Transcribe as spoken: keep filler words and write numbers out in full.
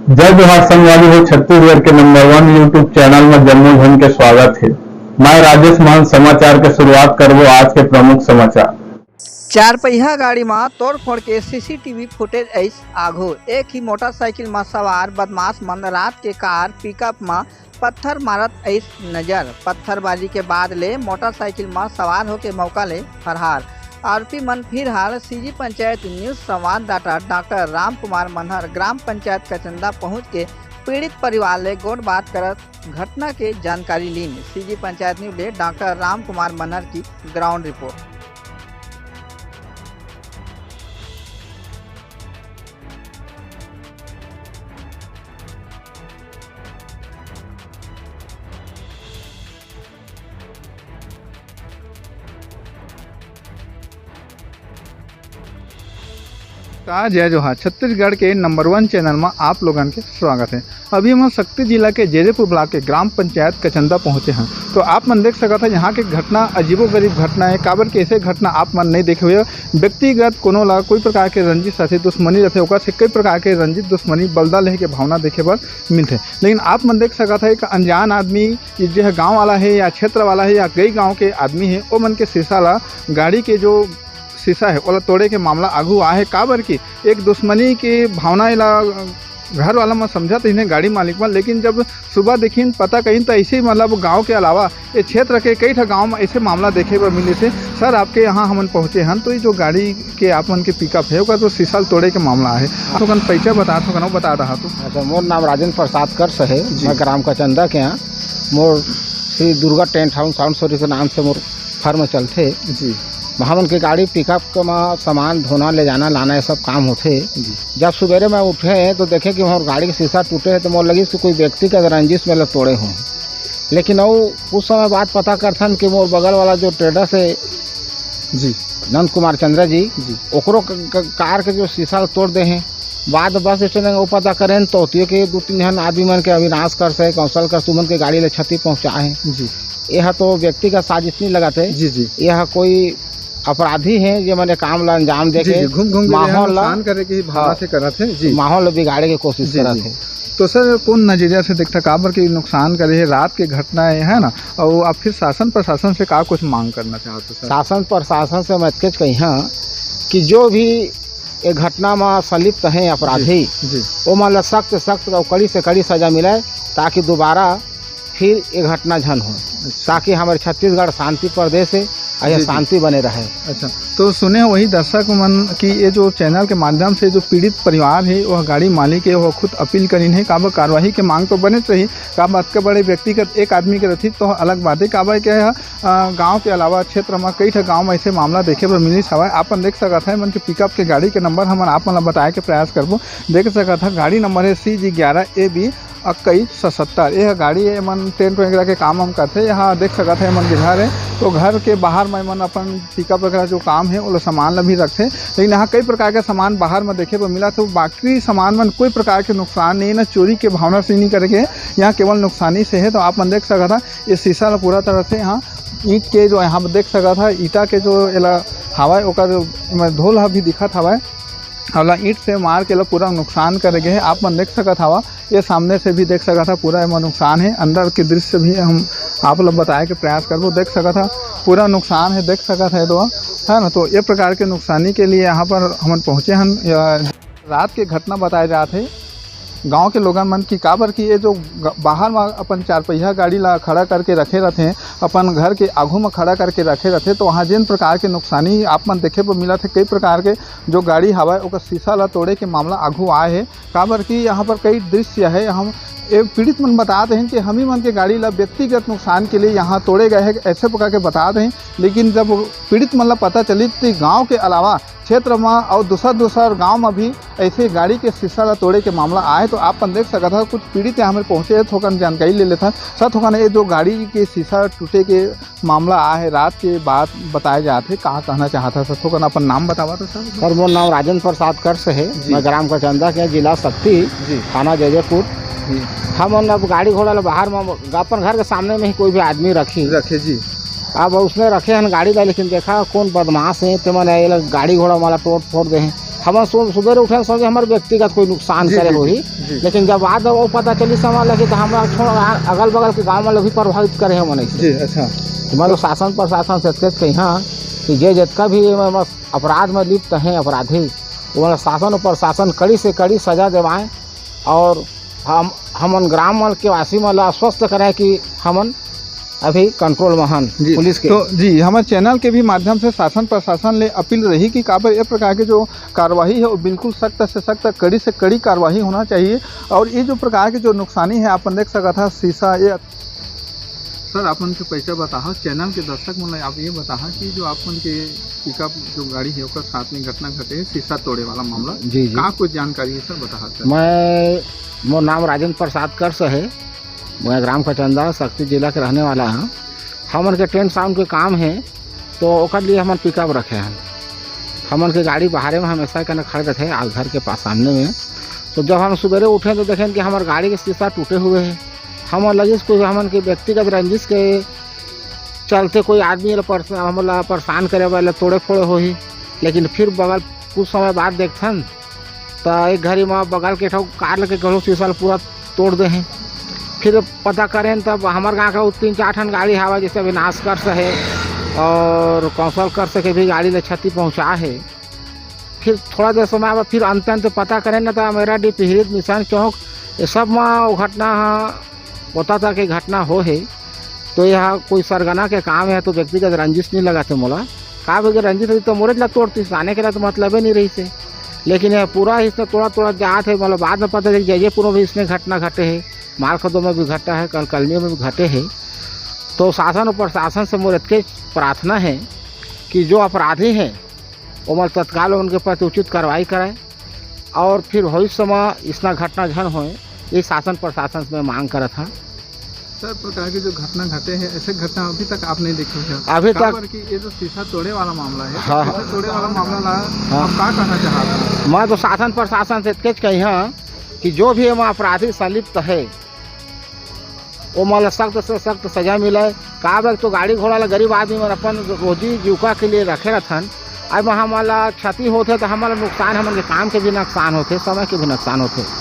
जय जोहार संगवारी हो, छत्तीसगढ़ के नंबर वन YouTube चैनल में जम्मो झन के स्वागत हे। मैं राजेश मान समाचार के शुरुआत करबो आज के प्रमुख समाचार। चारपहिया गाड़ी म तोड़फोड़ के सीसीटीवी फुटेज अइस आघू। एक ही मोटरसाइकिल म सवार बदमाश मन रात के कार पिकअप म पत्थर मारत अइस नजर। पत्थरबाजी के बाद ले मोटरसाइकिल म सवार होके मौका ले फरार। आरोपी मन फिलहाल सीजी पंचायत न्यूज संवाददाता डॉक्टर राम कुमार मनहर ग्राम पंचायत कचंदा पहुंच के पीड़ित परिवार ले गोठबात करत घटना के जानकारी लीन। सीजी पंचायत न्यूज ले डॉक्टर राम कुमार मनहर की ग्राउंड रिपोर्ट। का जय जोहार, छत्तीसगढ़ के नंबर वन चैनल म आप लोगन के स्वागत हे। अभी हम सक्ती जिला के जैदेपुर ब्लॉक के ग्राम पंचायत कचंदा पहुंचे हन, तो आप मन देख सकत ह, यहाँ के घटना अजीबोगरीब घटना हे। काबर के ऐसे घटना आप मन नहीं देखे हुए। व्यक्तिगत कोनो ला कोई प्रकार के रंजिश रथे, दुश्मनी रथे, ओकर से कई प्रकार के रंजिश, दुश्मनी, बलदा लेहे के भावना देखे बर मिलथे। लेकिन आप मन देख सकत ह, एक अनजान आदमी, ये जो है गाँव वाला है या क्षेत्र वाला है या कई गाँव के आदमी है, ओ मन के शीशा ला, गाड़ी के जो शीशा है, ओला तोड़े के मामला आगू आए है। काबर कि एक दुश्मनी के भावना एला घर वाला मन समझत रहिन गाड़ी मालिक मन, लेकिन जब सुबह देखिन, पता करिन, त ऐसे ही, मतलब, गांव के अलावा ये क्षेत्र के कई ठा गांव में ऐसे मामला देखे बर मिले थे। सर, आपके यहाँ हमन पहुँचे हन, तो ये जो गाड़ी के आप मन के पिकअप है, ओकर तो शीशा ल तोड़े के मामला है। आप अपन परिचय बता थो, कनो बता दहा तो। अच्छा, मोर नाम राजेंद्र प्रसाद कर्स है। जी। मैं ग्राम कचंदा के यहाँ, मोर Shri Durga tent house sound सॉरी के नाम से मोर फर्म चलथे। जी। हमन के गाड़ी पिकअप के म सामान ढोना, ले जाना, लाना, ये सब काम होथे। जी। जब सुबेरे मैं उठे तो देखे कि मोर गाड़ी के शीशा टूटे है, तो मोर लगिस कि कोई व्यक्ति के रंजिश में ल तोड़े हों। लेकिन अउ कुछ समय बाद पता करथन कि मोर बगल वाला जो ट्रेडर्स है, जी। नंद कुमार चंद्रा जी, जी। ओकरो क-, क-, कार के जो शीशा ल तोड़ दे हैं। बाद बस स्टैंड में वो पता करें तो होती है कि दो तीन झन आदमी मन के अविनाश कर से, कौशल कर से, उमन के गाड़ी ले क्षति पहुंचाए हैं। जी। यह तो व्यक्तिगत साजिश नहीं लगाते। जी, जी। यह कोई अपराधी हैं, जे मन ये काम ला अंजाम दे जी, के जी, घूम, घूम के माहौल ला, नुकसान करे के ही भावना हाँ, से करत हे। जी। माहौल ला बिगाड़े के कोशिश जी, करत जी। हे। तो सर, कौन नजरिया से देखता, काबर के नुकसान करे हे, रात के घटना हे, है ना? और आप फिर शासन प्रशासन से का कुछ मांग करना चाहते सर? शासन प्रशासन से मैं इतकेच कहिया कि जो भी ये घटना में संलिप्त हैं अपराधी, जी, जी। वो मन ला सख्त, सख्त और कड़ी से कड़ी सजा मिले, ताकि दोबारा फिर ये घटना झन हो, अच्छा। ताकि हमारे छत्तीसगढ़ शांति प्रदेश है और यह जी, जी। शांति बने रहे। अच्छा, तो सुने वही दर्शक मन कि ये जो चैनल के माध्यम से जो पीड़ित परिवार है, वह गाड़ी मालिक है, वह खुद अपील करिन है, काबर कार्रवाई के मांग तो बने रही, काबर अतके बड़े व्यक्तिगत एक आदमी के रही तो अलग बात है, काबर के ह, अ, गांव के अलावा क्षेत्र में कई ठा गांव में ऐसे मामला देखे बर मिलिस हवय। आपन देख सकत है, मन के पिकअप के गाड़ी के नंबर हमन आप मन ला बताए के प्रयास करबो। देख सकत है, गाड़ी नंबर है सी जी ग्यारह ए बी इक्कीस सतहत्तर। यह गाड़ी ये मन टेंट वगैरह के काम हम करथे। यहाँ देख सकत है, मन के घर है, तो घर के बाहर में मन अपन पिकअप वगैरह जो काम है, वो सामान ला भी रखथे। लेकिन यहाँ कई प्रकार के सामान बाहर में देखे बर मिला, तो बाकी सामान मन कोई प्रकार के नुकसान नहीं, ना चोरी के भावना से नहीं करे के, यहाँ केवल नुकसानी से है। तो आप मन देख सकत है, ये शीशा ला पूरा तरह से यहाँ ईंट के जो यहाँ देख सकत है, ईटा के जो एला हवाए, ओकर में धूल ह भी दिखत हवय। ओला ईंट से मार के ला पूरा नुकसान करे गे हे। आप मन देख सकत हवा, ये सामने से भी देख सकत हवा, पूरा एमा नुकसान हे। अंदर के दृश्य भी हम आप ला बताए के प्रयास करबो। देख सकत हवा, पूरा नुकसान हे, देख सकत है तो, है ना। तो ये प्रकार के नुकसानी के लिए यहाँ पर हमन पहुँचे हन। या रात के घटना बताए जात हे। गांव के लोगन मन की, काबर कि ये जो ग-, बाहर म अपन चारपहिया गाड़ी ला खड़ा करके रखे रथे, अपन घर के आघू म खड़ा करके रखे रथे, तो वहाँ जेन प्रकार के नुकसानी आप मन देखे बर मिलत हे, कई प्रकार के जो गाड़ी हवय, ओकर शीशा ला तोड़े के मामला आघू आए हे। काबर कि यहाँ पर कई दृश्य है, हम, ये पीड़ित मन बतात हैं कि हम ही मन के गाड़ी ला व्यक्तिगत नुकसान के लिए यहाँ तोड़े गए हैं, ऐसे प्रकार के बतात हैं। लेकिन जब पीड़ित मन ला पता चली, तो गांव के अलावा क्षेत्र म अउ दूसर दूसर गांव म भी ऐसे गाड़ी के शीशा ला तोड़े के मामला आए। तो आप मन देख सकत हव, कुछ पीड़ित यहाँ पर पहुँचे हे, थोकन जानकारी ले लेथन। सर, थोकन ये जो गाड़ी के शीशा टूटे के मामला आए हे, रात के बात बताए जात हे, का कहना चाहत हव सर? थोकन अपन नाम बतावा तो सर। सर, मोर नाम राजेंद्र प्रसाद कर्स हे। जी। मैं ग्राम कचंदा के, जिला सक्ती, जी। थाना जैजैपुर। जी। हमन अब गाड़ी घोड़ा ला बाहर म, अपन घर के सामने में ही कोई भी आदमी रखी। रखे, जी। अब उसने रखे हन गाड़ी ला, लेकिन देखा कौन बदमाश हे, ते मन ये ला गाड़ी घोड़ा वाला तोड़ फोड़ दे हैं। हमन सु-, सुबेरे उठे, सोचे हमर व्यक्तिगत कोई नुकसान जी, करे जी, होही, जी, जी। लेकिन जब बाद वो पता चली, समझ लगे तो हमरा छोड़, अगल बगल के गांव वाला भी प्रभावित करे हे मन ऐसे। जी, अच्छा। तो मतलब शासन प्रशासन से एतकेच कहिहां कि जे जितका भी म-, म-, अपराध में लिप्त हैं अपराधी, वो शासन और प्रशासन कड़ी से कड़ी सजा देवाएं और हम, हमन ग्राम मन के वासी मन ला आश्वस्त करें कि हमन अभी कंट्रोल में हन जी, पुलिस के। तो जी, हमर चैनल के भी माध्यम से शासन प्रशासन ले अपील रही कि काबर ए प्रकार के जो कार्रवाई है, वो बिल्कुल सख्त से सख्त, कड़ी से कड़ी कार्रवाई होना चाहिए। और ये जो प्रकार के जो नुकसानी है, अपन देख सकत हा, शीशा, ये सर, अपन के परिचय बताहा, चैनल के दर्शक मन ला आप ये बताहा कि जो आप मन के पिकअप जो गाड़ी है, ओकर साथ में घटना घटे है, शीशा तोड़े वाला मामला, जी, जी। का कुछ जानकारी है सर, बताहा सर? मैं, मोर नाम राजेंद्र प्रसाद कर्स है, मैं ग्राम कचंदा, सक्ती जिला के रहने वाला हूँ। हमन के टेंट साउंड के काम हे, तो ओकर लिए हमन पिकअप रखे हन। हमन के गाड़ी बाहरे में हमेशा कने खड़े रथे, आ घर के पास सामने में। तो जब हम सुबेरे उठे तो देखेन कि हमर गाड़ी के शीशा टूटे हुए हे। हमन लगिस कोई हमन के व्यक्तिगत रंजिश के चलते कोई आदमी ल परस-, हमन ला परेशान करे वाला तोड़े फोड़े होही, लेकिन फिर बगल कुछ समय बाद देखथन त एक घरी म बगल के ठो कार लेके घलो शीशा ल पूरा तोड़ दे हे। फिर पता करेन तब हमर गांव का तीन चार ठन गाड़ी हवा, जैसे अविनाश कर्स हे और कौशल कर्स के भी गाड़ी ल क्षति पहुंचा हे। फिर थोड़ा देर समय बाद फिर अंत अंत पता करेन न त मेरा डी पिहरित निशान चौक ये सब म वो घटना ह होता था कि घटना हो हे। तो यह कोई सरगना के काम है तो व्यक्तिगत रंजिश नहीं लगा थे मोला। का बोले रंजिश रही तो मोरे ला तोड़ती, आने के ला तो मतलबे नहीं रही से। लेकिन यह पूरा इसने तोड़ा तोड़ा जात है, मतलब बाद में पता चल जयपुर में भी इसने घटना घटे है, मालखदो में भी घटा है, कल कलमी में भी घटे है। तो शासन और प्रशासन से मोर एतके प्रार्थना है कि जो अपराधी हैं ओमन तत्काल उनके प्रति उचित कार्रवाई करें और फिर भविष्य में इसना घटना झन होए, ये शासन प्रशासन से मैं मांग करत हूँ। सर, प्रकार के जो घटना घटे हैं, ऐसे घटना अभी तक आप नहीं देखे हैं? अभी तक काबर कि ये जो शीशा तोड़े वाला मामला है, हाँ। शीशा तोड़े वाला मामला ला हाँ। आप का कहना चाहते हैं? मैं तो शासन प्रशासन से इतकेच कही हाँ कि जो भी एमा अपराधी संलिप्त है, ओमन ला सख्त से सख्त सजा मिले। काबर तो गाड़ी घोड़ा ला गरीब आदमी मन अपन रोजी जीविका के लिए रखे रहथन। अब हमन ला क्षति होथे तो हमन ला नुकसान, हमन के काम के भी नुकसान होथे, समय के भी नुकसान होथे।